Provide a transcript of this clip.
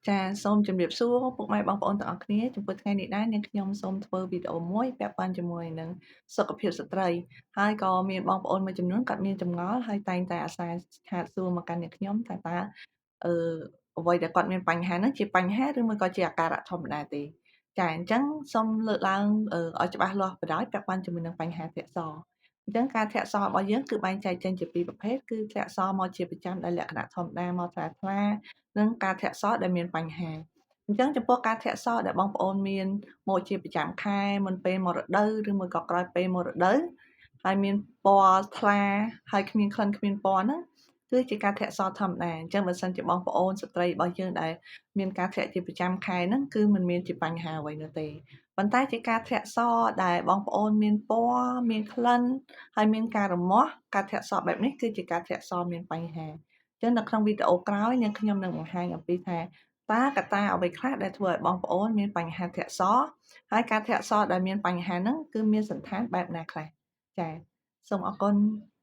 ចាសូមជម្រាបសួរពុកម៉ែបងប្អូនទាំងអស់គ្នាចំពោះថ្ងៃនេះដែរនាងខ្ញុំសូមធ្វើវីដេអូមួយពាក់ព័ន្ធជាមួយនឹងសុខភាពស្ត្រីហើយក៏មានបងប្អូនមួយចំនួនគាត់មានចម្ងល់ហើយតែងតែអាសាឆាតសួរមកកាន់នាងខ្ញុំថាតើអឺអ្វីដែលគាត់មានបញ្ហាហ្នឹងជាបញ្ហាឬមួយក៏ជាអាការៈធម្មតាទេចាអញ្ចឹងសូមលើកឡើងឲ្យច្បាស់លាស់បណ្ដោយពាក់ព័ន្ធជាមួយនឹងបញ្ហាធាក់សអញ្ចឹងការធាក់សរបស់យើងគឺបែងចែកចេញជាពីរប្រភេទគឺធាក់សមកជាប្រចាំដែលលក្ខណៈធម្មតាមកថ្លាថ្លានិងការធាក់សដែលមានបញ្ហាអញ្ចឹងចំពោះការធាក់សដែលបងប្អូនមានមកជាប្រចាំខែមុនពេលមករដូវឬមួយក៏ក្រោយពេលមករដូវហើយមានពណ៌ថ្លាហើយគ្មានក្លិនគ្មានពណ៌ហ្នឹងគឺជាការធាក់សធម្មតាអញ្ចឹងបើសិនជាបងប្អូនស្ត្រីរបស់យើងដែលមានការធាក់ជាប្រចាំខែហ្នឹងគឺមិនមានជាបញ្ហាអ្វីនោះទេប៉ុន្តែជាការធាក់សដែលបងប្អូនមានពណ៌មានក្លិនហើយមានការរមាស់ការធាក់សបែបនេះគឺជាការធាក់សមានបញ្ហាអញ្ចឹងនៅក្នុងវីដេអូក្រោយនាងខ្ញុំនឹងបង្ហាញអំពីថាតើកត្តាអ្វីខ្លះដែលធ្វើឲ្យបងប្អូនមានបញ្ហាធាក់សហើយការធាក់សដែលមានបញ្ហាហ្នឹងគឺមានសណ្ឋានបែបណាខ្លះចា៎សូមអរគុណ។